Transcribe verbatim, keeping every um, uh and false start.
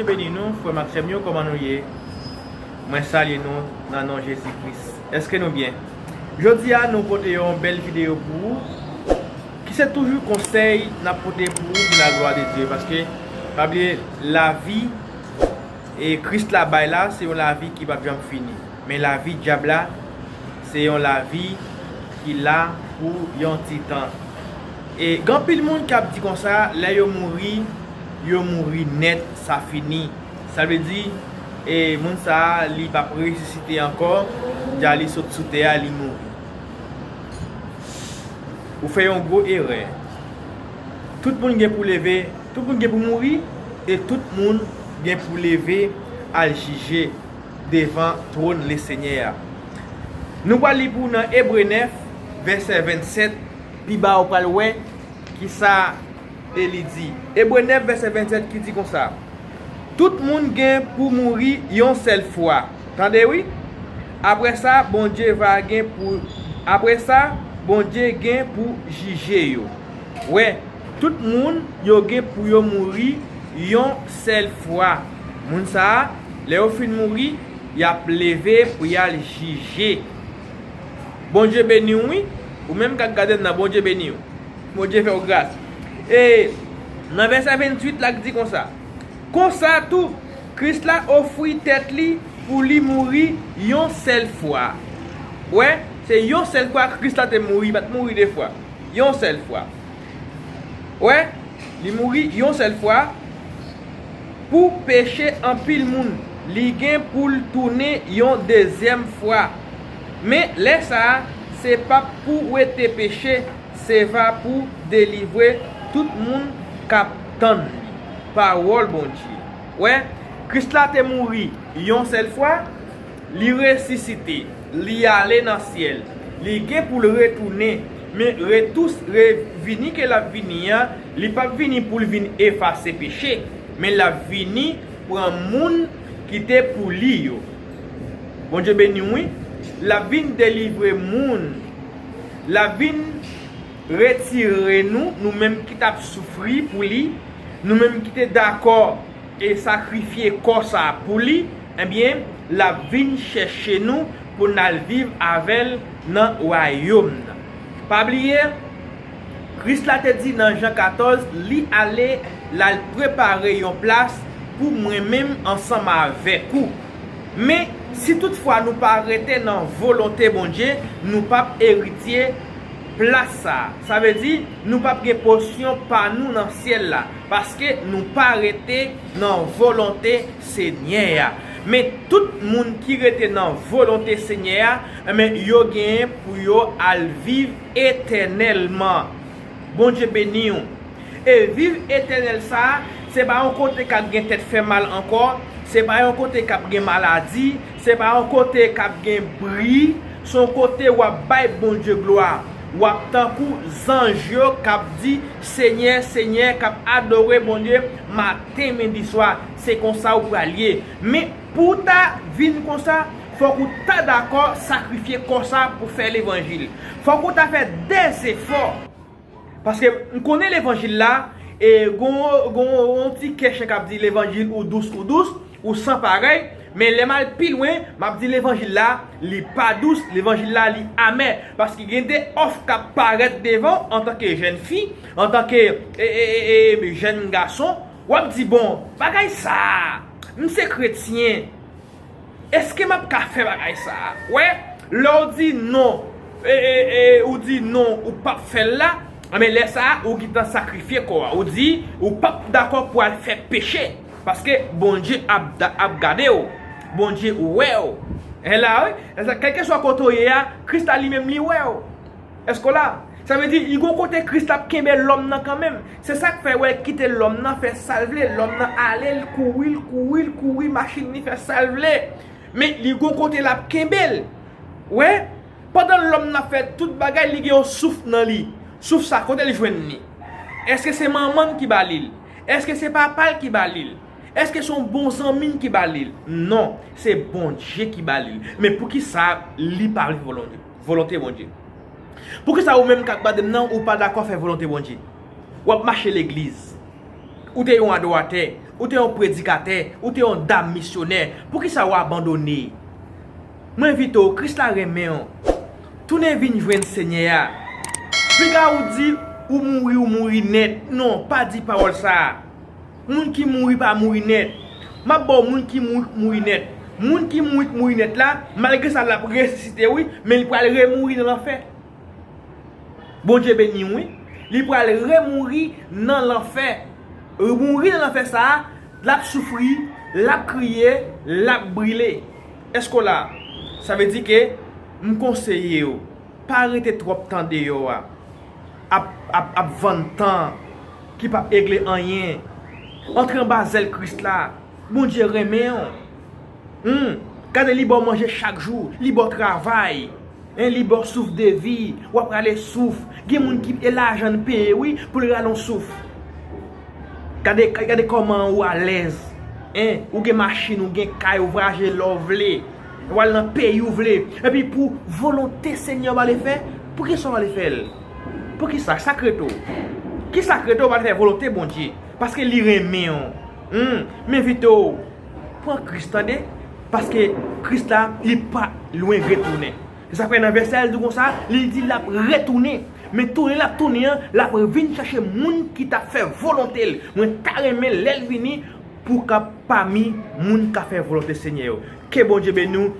Beni nou, frè m ak sè m yo, kòman nou ye? Mwen salye nou nan non Jezi Kris. Èske nou byen? Jodi a, nou pote yon bèl videyo pou ou, ki se toujou konsèy n ap pote pou ou pou laglwa de Dye, paske pa bliye, lavi e Kris la bay la, se yon lavi ki p ap janm fini. Men lavi dyab la, se yon lavi ki la pou yon ti tan. E gen anpil moun k ap di konsa, lè yo mouri, yo mouri nèt, sa fini. Sa vle di, e moun sa a, li p ap resisite ankò, dja li sot sou tè a, li mouri. Ou fè yon gwo erè. Tout moun gen pou leve, tout moun gen pou mouri, e tout moun gen pou leve al jije devan twòn Lesenyè a. Nou pral li pou w nan Ebre nèf, vèsè vennsèt, pi ba ou pral wè kisa e li di. Ebre nèf, vèsè vennsèt ki di konsa, tout moun gen pou mouri yon sèl fwa. Tande wi. Apre sa, Bondye va gen pou, apre sa, Bondye gen pou jije yo. Wè, tout moun yo gen pou yo mouri yon sèl fwa. Moun sa a, lè yo fin mouri, y ap leve pou y al jije. Bondye beni w wi. Ou menm k ap gade m nan, Bondye beni w. Bondye fè w gras. E nan vèsè ventuit la k di konsa, konsa tou, Kris la ofri tèt li pou li mouri yon sèl fwa. Wè, se yon sèl fwa Kris la te mouri, li pa t mouri de fwa. Yon sèl fwa. Wè, li mouri yon sèl fwa pou peche anpil moun. Li gen pou l tounen yon dezyèm fwa. Men lè sa a, se p ap pou wete peche, se va pou delivre tout moun k ap tann li. Pawòl Bondye. Wè, Kris la te mouri yon sèl fwa, li resisite, li ale nan syèl, li gen pou l retounen, men retou, revini ke l ap vini an, li p ap vini pou l vin efase peche, men l ap vini pran moun ki te pou li yo. Bondye beni w wi. L ap vin delivre moun. L ap vin retire nou, nou menm ki t ap soufri pou li, nou menm ki te dakò e sakrifye kò sa a pou li, ebyen, l ap vin chèche nou pou n al viv avè l nan wayòm nan. Pa bliye, Kris la te di nan Jan katòz, li ale, l al prepare yon plas pou mwen menm ansanm avèk ou. Men, si toutfwa nou pa rete nan volonte Bondye, nou p ap eritye plas sa a. Sa vle di, nou p ap gen pòsyon pa nou nan syèl la, paske nou pa rete nan volonte Senyè a. Men tout moun ki rete nan volonte Senyè a, enben, yo genyen pou yo al viv etènèlman. Bondye beni w. E viv etènèl sa a, se pa yon kote k ap gen tèt fè mal ankò, se pa yon kote k ap gen maladi, se pa yon kote k ap gen bri, se yon kote w ap bay Bondye glwa. W ap tankou zanj yo k ap di, Senyè, Senyè, k ap adore Bondye maten, midi, swa. Se konsa ou pral ye. Men pou w ta vin konsa, fòk ou ta dakò sakrifye kò sa pou fè levanjil. Fòk ou ta fè dèzefò. Paske m konnen levanjil la, e gon, gon, gon ti kè chen k ap di levanjil ou dous, ou dous, ou san parèy, men lè m al pi lwen, m ap di levanjil la, li pa dous, levanjil la, li amè. Paske gen de òf k ap parèt devan w antanke jèn fi, antanke, e, e, e, e, jèn gason, w ap di, bon, bagay sa a, m se kretyen, èske m ap ka fè bagay sa a? Wè, lè w di non, e, e, e, ou di non, ou p ap fè l la, men lè sa a, ou gentan sakrifye kò a. Ou di, ou p ap dakò pou al fè peche, paske Bondye ap, ap gade w. Bondye wè w. E la, wi, e sa, kèlkeswa kote w ye a, Kris la li menm li wè w. Èske w la? Sa vle di, li gon kote Kris t ap kenbe lòm nan kanmenm. Se sa k fè w wè l kite lòm nan fè sa l vle. Lòm nan ale, l kouri, l kouri, l kouri, machin li fè sa l vle. Men li gon kote l ap kenbe l. Wè? Pandan lòm nan ap fè tout bagay, li gen yon souf nan li. Souf sa, kote l jwenn li? Èske se manman l ki ba li l? Èske se papa l ki ba li l? Èske se yon bon zanmi l ki ba li l? Non, se Bondye ki ba li l. Men poukisa li pa vle volonte, volonte Bondye? Poukisa ou menm k ap gade m nan, ou pa dakò fè volonte Bondye? W ap mache legliz. Ou te yon adoratè. Ou te yon predikatè, ou te yon dam misyonè. Poukisa w abandone? Mwen envite w, Kris la renmen w. Tounen vin jwenn Senyè a. Piga ou di ou mouri, ou mouri nèt. Non, pa di pawòl sa a. Moun ki mouri pa mouri nèt. M ap ba w moun ki mouri k mouri nèt. Moun ki mouri k mouri nèt la, malgre sa, l ap resisite, wi, men li pral remouri nan lanfè. Bondye beni w, wi. Li pral remouri nan lanfè. Mouri nan lanfè sa a, l ap soufri, l ap kriye, l ap brile. Èske w la? Sa vle di ke m konseye w, pa rete twòp tan deyò a, ap, ap, ap vann tan ki p ap egle anyen. Antre anba zèl Kris la. Bondye renmen w. Hmm. Gade, li ba w manje chak jou, li ba w travay. Hein, li ba w souf de vi, w ap rale souf. Gen moun ki e lajan l peye, wi, pou l rale yon souf. Gade, gade kòman ou alèz. Hein, ou gen machin, ou gen kay, ou vwayaje lè w vle. W al nan peyi w vle. Epi pou volonte Senyè w ale fè, poukisa w ale fè l? Poukisa? Sa k rete w? Kisa k rete w w ale fè volonte Bondye? Paske li renmen w. Hmm, m envite w, pran Kris, tande. Paske Kris la, li pa lwen retounen. Se sa k fè nan vèsè a, li di konsa, li di l ap retounen. Men tounen l ap tounen an, l ap vin chèche moun ki t ap fè volonte l. Mwen ta renmen lè l vini pou w ka pami moun k ap fè volonte Senyè yo. Ke Bondye beni w,